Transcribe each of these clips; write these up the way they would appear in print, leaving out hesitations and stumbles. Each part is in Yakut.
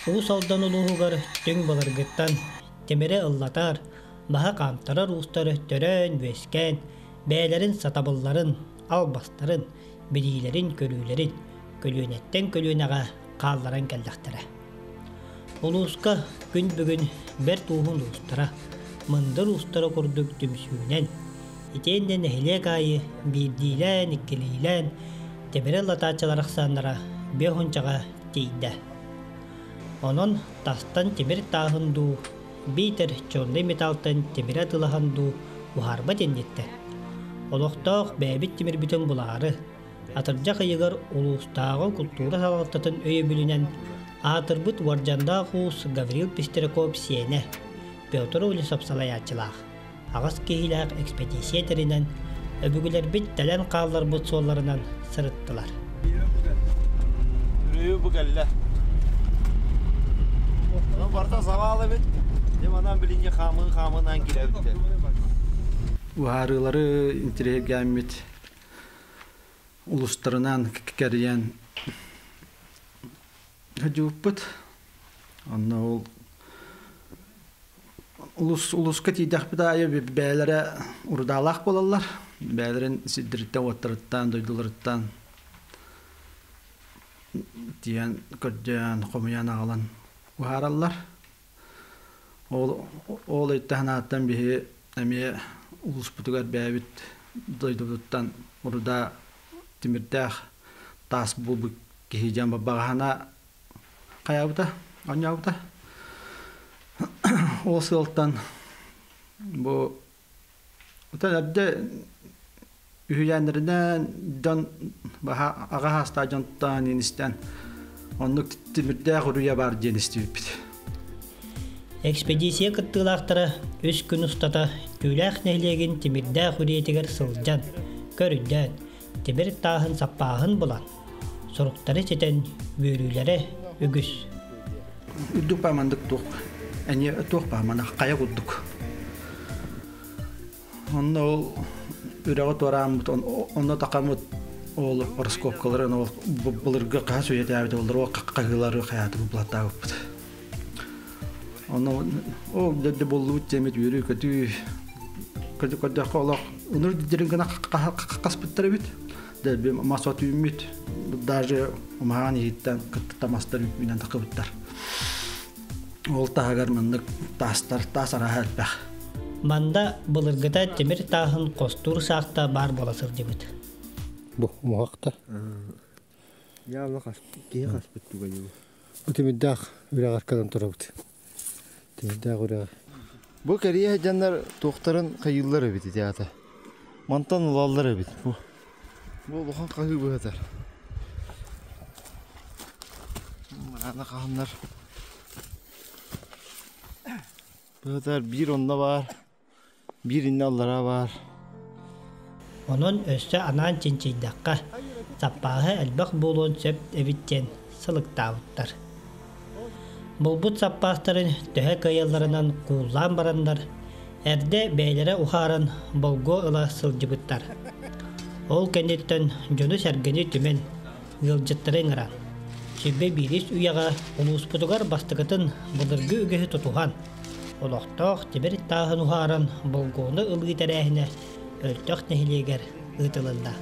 Уус Алдан улууһугар түҥ былыргыттан тимири ыллатар, маһы хаамтарар уустар төрөөн-үөскээн, бэйэлэрин сатабылларын, албастарын, билиилэрин-көрүүлэрин көлүөнэттэн көлүөнэҕэ хаалларан кэллэхтэрэ. Улууска күн бүгүн бэрт ууһун уустара, мындыр уустара курдук түмсүүнэн, итиэннэ нэһилиэк аайы биирдиилээн-иккилиилээн тимири ыллатааччылар ахсааннара биэс уончаҕа тиийдэ. Онон тастан тимир тааһын дуу, биитэр чернай металлтан тимири атыылаһан дуу уһаарбат инниттэн, олохтоох бэйэбит тимирбитин булаары, атырдьах ыйыгар улуустааҕы култуура салалтатын өйөбүлүнэн аатырбыт уордьандаах уус Гаврил Пестряков сиэнэ Петр Улисов салайааччылаах аҕыс киһилээх экспедиция тэринэн, өбүгэлэрбит тэлэн хаалларбыт суолларынан сырыттылар. Үрүйү бу кэллэ. Барта савал эбит. Дем билинге хаамыы хаамынан кирэбит. Уһаарыылары интириэһиргээммит улустарынан кэрийэн сылдьыбыппыт. Онно ол улус улуска тиийдэхпит аайы бэйэлэрэ урудаалаах буолаллар. Бэйэлэрин сирдэриттэн, уоттарыттан, дойдуларыттан тиийэн көрдөөн, хомуйан аҕалан уһаараллар. Ол ол өйтөн-санааттан биһи эмиэ улууспутугар бэйэбит дойдубутуттан урудаа тимирдээх таас булбут киһи дьон баҕаһына хайаабыта, оонньообута. Ол сыалтан бу Оттон эрдэ үһүйээннэринэн дьон аҕа саастаах дьонтон истэн оннук тимирдээх үрүйэ баар диэн истибиппит. Экспедиция кыттыылаахтара үс күн устата Түүлээх нэһилиэгин Тимирдээх үрүйэтигэр сылдьан, көрүндээн, тимир тааһын саппааһын булан, суруктары ситэн үөрүүлэрэ үгүс. Үрдүк паамандык туох эмиэ туох паамана хайа курдук. Онно ол үрэҕи туорааммыт онно тахаммыт ол раскопкаларын ол былыргы хаһыс үйэтээбит олор ол хаһыылары хайааты булаттаабыппыт. Онно ол дьэ буллубут диэмит үөрүү-көтүү көрдөххө олох ыныр дирин гына хаспыттар эбит. Дэлби мас от үүммүт, даже умаһаан иһиттэн кытта мастар үүнэн тахыбыттар. Ол таһыгар маннык таастар, таас араһа элбэх. Манда былыргыта тимир тааһын хостуур саахта баар буола сылдьыбыт. Бу умуһахта. Яалла киһи хаспыт тугайы. Бу тимирдээх үрэҕэр кэлэн турабыт. Тимирдээх үрэҕэ. Бу кэрийэ дьоннор туохтарын хайыыллар эбит ити аата. Мантан ылаллар эбит. Бу бу улахан хаһыы быһатар. Аны хаһаннар быһатар биир онно баар, биир иннэ аллараа баар. Онон өссө анаан чинчийдэххэ, саппааһа элбэх буолуон сөп эбит диэн сылыктаабыттар. Булбут саппаастарын төһө кыайалларынан кууллаан бараннар, эрдэ бэйэлэрэ уһааран болгуо ыла сылдьыбыттар. Ол кэнниттэн дьону-сэргэни түмэн, ыалдьыттары ыҥыран, сүүрбэ биирис үйэҕэ улууспутугар бастакытын былыргы үгэһи тутуһан, олохтоох тимир тааһын уһааран болгуону ылыы тэрээһинэ Өлтөх нэһилиэгэр ыытылынна.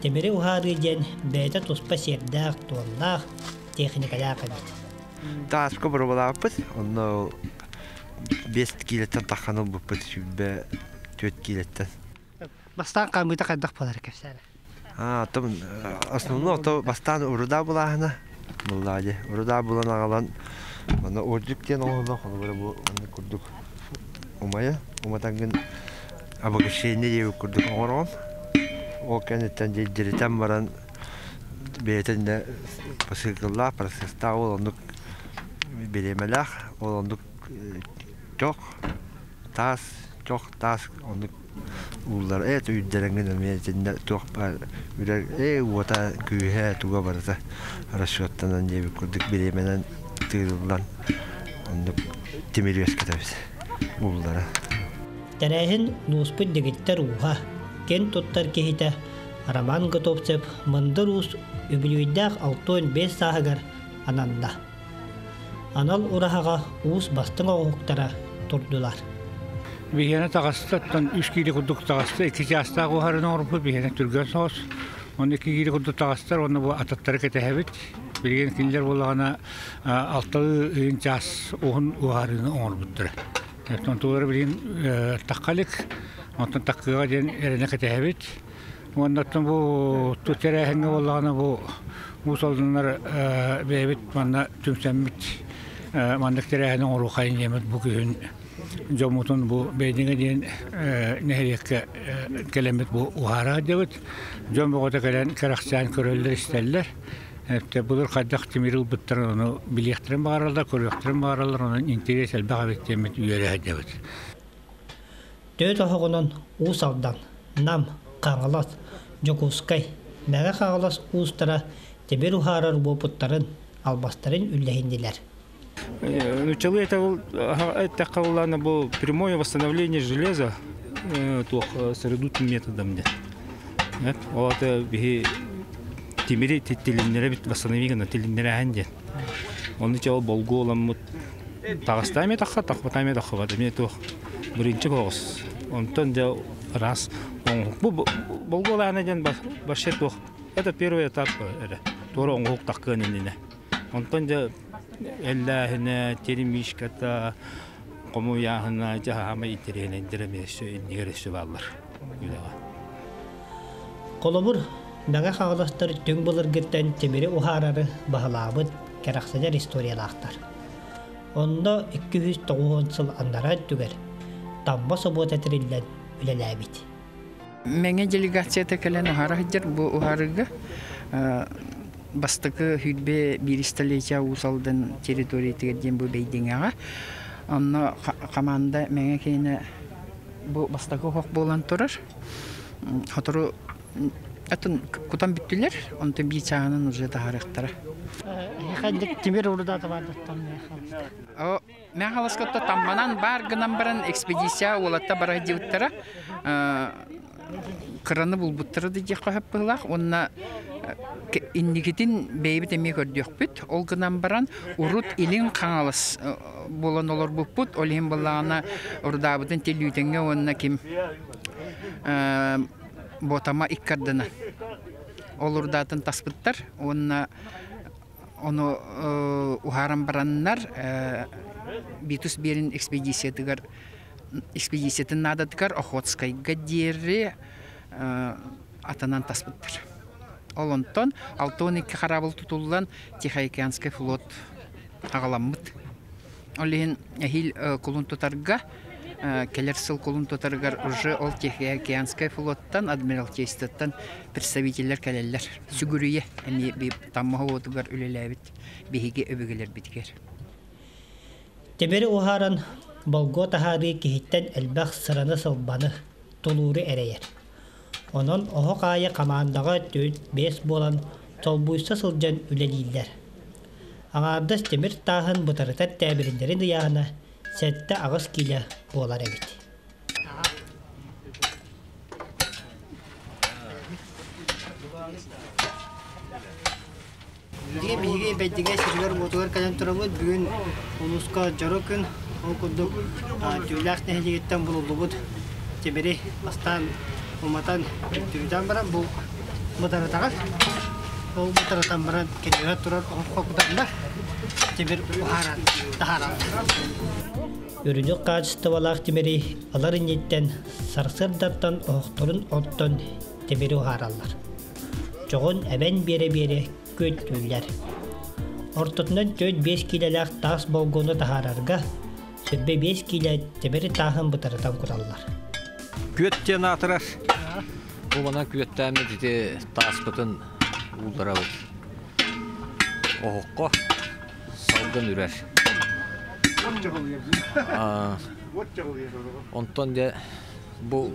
Тимири уһаарыы диэн бэйэтэ туспа сиэрдээх-туомнаах, техникалаах эбит. Тааска боруобалаабыппыт, онно 5 киилэттэн таххан ылбыппыт, 24 киилэттэн. Бастаан хаамыыта хайдах буолар кэпсээнэ? А, том, основной то бастаан урудаа булааһына буллаа дии. Урудаа булан аҕалан манна ордук диэн оҥоһуллар холобура бу маннык курдук умайа уматаҥҥын обогащение диэбит курдук оҥороҕун. Ол кэнниттэн дьиритэн баран бэйэтин да посылкалаах, процесстаах ол оннук бириэмэлээх, ол оннук чох, таас, чох, таас оннук ууллар ээ үрдэрэҥҥин эмиэ итиннэ туох баар үрэр ээ уота күүһэ туга барыта расчеттанан диэбит курдук бириэмэнэн тыырыллан оннук тимир үөскэтэбит ууллара. Тэрээһин улууспут дэгиттэр ууһа, киэн туттар киһитэ Роман Готовцев Мындыр Уус үбүлүөйдээх 65 сааһыгар ананна. Анал ураһаҕа уус бастыҥ оҥоһуктара турдулар. Биһиэнэ таҕыста, оттон үс киилэ курдук таҕыста, икки чаастаах уһарын оҥорбут, биһиэнэ түргэн соҕус. Онно икки киилэ курдук таҕыстар, уонна бу атыттары кэтэһэбит. Билигин кинилэр буоллаҕына алталыы ыйын чаас уһун уһаарыыны оҥорбуттара. Оттон тулары билигин тахха илик, онтон таккыаҕа диэн эрэнэ кэтэһэбит. Уонна оттон бу тэрээһиҥҥэ буоллаҕына бу Уус Алданнар бэйэбит манна түмсэммит маннык тэрээһини оҥоруоххайын диэммит бу күһүн дьоммутун бу Бэйдиҥэ диэн нэһилиэккэ кэлэммит бу уһаара сылдьабыт. Дьон бөҕөтө кэлэн кэрэхсээн көрөллөр-истэллэр. Былыр хайдах тимири ылбыттарын ону билиэхтэрин баҕараллар, көрүөхтэрин баҕараллар, онон интэриэс элбэх эбит диэммит үөрэ сылдьабыт. Төрүт оһоҕунан Уус Алдан, Нам, Хаҥалас, Дьокуускай, Мэҥэ Хаҥалас уустара тимир уһаарар уопуттарын, албастарын үллэһиннилэр. Нуччалыы эттэххэ буоллаҕына бу прямое восстановление железа туох сырыдутым методом диэн. Ол ата биһи тимири тилиннэрэбит восстанови гына тилиннэрээһин диэн. Онну чэ ол болгуоламмыт таҕыстаа эмиэ тахха, тахпата эмиэ таххыбат эмиэ туох биринчик оҕус. Онтон дьэ ыраас оҥоһук. Бу болгуолаана диэн вообще туох это первый этап эрэ. Туора оҥоһук тахкыан иннинэ. Онтон дьэ эллээһинэ, теремишката, хомуйааһына, дьаһаама интэриэһинэйдэрэ эмиэ өссө иннигэр өссө бааллар үлэҕэ. Холобур, Мэҥэ Хаҥаластар түҥ былыргыттан тимири уһаарары баһылаабыт кэрэхсэнэр историялаахтар. Онно 290 сыл анараа өттүгэр Тамма собуота тэриллэн үлэлээбит. Мэҥэ делегацията кэлэн уһаара сылдьар бу уһаарыыга бастакы сүүрбэ биир столетие Уус Алдан территориятыгар диэн бу Бэйдиҥэҕэ. Онно хамаанда Мэҥэ киинэ бу бастакы оһох буолан турар. Сотору атын кутан бүттүлэр, онтон биир чааһынан уже таһаарыахтара. Тимир урдаата баардаттан Мэ халаскатта тамманан баар гынан баран экспедиция уолатта бара сылдьыбыттара. Кыраны булбуттара да диэххэ сөп быһыылаах уонна инникитин бэйэбит эмиэ көрдүөхпүт. Ол гынан баран урут Илин Хаҥалас буолан олорбуппут. Ол иһин буоллаҕына урудаабытын Телүүтэҥҥэ уонна ким Ботама икки ардына ол урудаатын таспыттар уонна Ону уһааран бараннар Битус Берин экспедициятыгар экспедициятын наадатыгар Охотскайга диэри атынан таспыттар. Ол онтон 62 хараабыл тутуллан Тихоокеанский флот аҕаламмыт. Ол иһин эһиил кулун тутарга кэлэр сыл кулун тутарыгар уже ол Тихоокеанскай флоттан, Адмиралтействоттан представителлэр кэлэллэр. Сүгүрүйэ эмиэ Таммаһа уотугар үлэлээбит биһиги өбүгэлэрбитигэр. Тимири уһааран болгуо таһаарыы киһиттэн элбэх сыраны-сылбаны, тулууру эрэйэр. Онон оһох аайы хамаандаҕа төрүт биэс буолан солбуйса сылдьан үлэлииллэр. Аҥаардас тимир тааһын бытарытар тээбириннэрин ыйааһына 7-8 киилэ буолар эбит. Биһиги биһиги Бэйдигэ сиригэр-уотугар кэлэн турабыт. Бүгүн улууска дьоро күн. Ол курдук Түүлээх нэһилиэгиттэн булуллубут тимири бастаан уматан үлтүрүтэн баран бу бытарытаҕын. Ол бытарытан баран кэннигэр турар оһоххо кутаннар тимир уһааран таһаараллар. Үрдүк хаачыстыбалаах тимири ылар инниттэн сарсыардаттан оһохторун оттон тимири уһаараллар. Чоҕун эбэн биэрэ-биэрэ күөттүүллэр. Ортотунан 4-5 киилэлээх таас болгуону таһаарарга сүрбэ 5 киилэ тимири тааһын бытарытан куталлар. Күөт диэн аатырар. Бу манан күөттээммит ити тааспытын уулларабыт. Оһоххо салгын үрэр. Онтон дьэ бу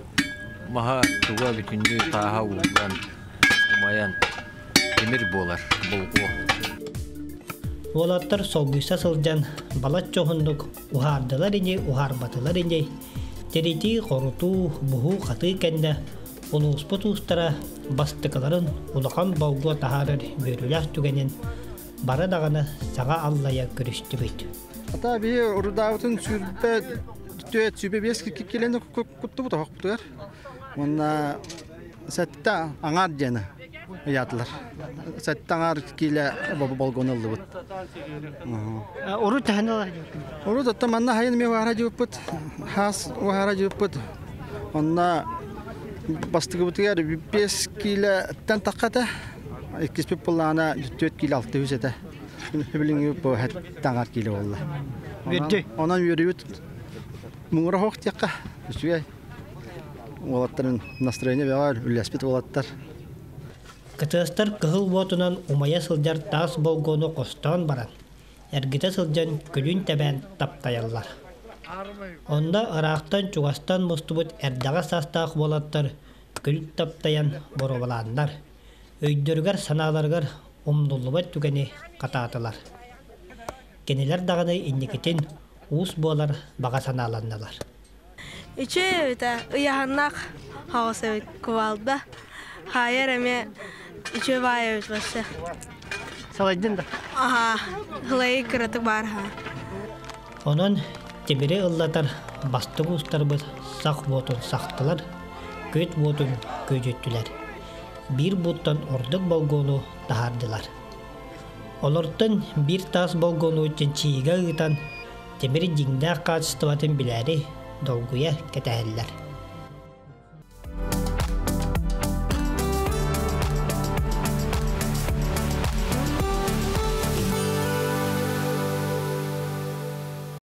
маһа туга бүтүннүү тааһа ууллан, умайан тимир буолар булгуо. Уолаттар солбуйса сылдьан балачча уһуннук уһаардылар ини, уһаарбатылар ини, тиритии, хорутуу, буһуу-хатыы кэннэ улууспут уустара бастакыларын улахан болгуо таһаарар үөрүүлээх түгэнин Бары даҕаны саҥа аллайа көрүстүбүт. Ата биһи урудаабытын сүүрбэ түөрт 25 килени куттубут оһохпутугар. Уонна сэттэ аҥаар диэни ыйаатылар. Сэттэ аҥаар киилэ болгону ыллыбыт. Урут таһаналар Урут оттон манна хайын эмиэ уһаара дьыбыппыт. Хаас уһаара дьыбыппыт. Онно бастыгыбытыгар 5 киилэттэн тахха этэ. Иккиспит буллаана 4 киилэ 600 этэ. Билиҥҥи бу таҥар киилэ буолла. Онон үөрүүбүт муҥура суох диэххэ үчүгэй. Уолаттарын настроение бөҕө үллэспит уолаттар. Кытыастар кыһыл уотунан умайа сылдьар таас болгуону хостоон баран, эргитэ сылдьан күлүн тэбээн таптайаллар. Онно ыраахтан-чугастан мустубут эрдэҕэс саастаах уолаттар күл таптайан боруобалааннар, өйдөрүгэр-санааларыгар умнуллубат түгэни хатаатылар. Кинилэр даҕаны инникитин уус буолар баҕа санааланнылар. Үчүгэй эбит ыйаһыннаах хаҕыс эбит кувалда. Хаайар эмиэ үчүгэй баай эбит вообще. Салайдын да? Аха, ылайы кыратык баар аха. Онон тимири ыллатар бастыҥ уустарбыт сах уотун сахтылар, күөт уотун күөдьүттүлэр. Биир бууттан ордук болгуону таһаардылар. Олортон биир таас болгуону чинчийиигэ ыытан, тимир дьиҥнээх хаачыстыбатын билээри долгуйа кэтэһэллэр.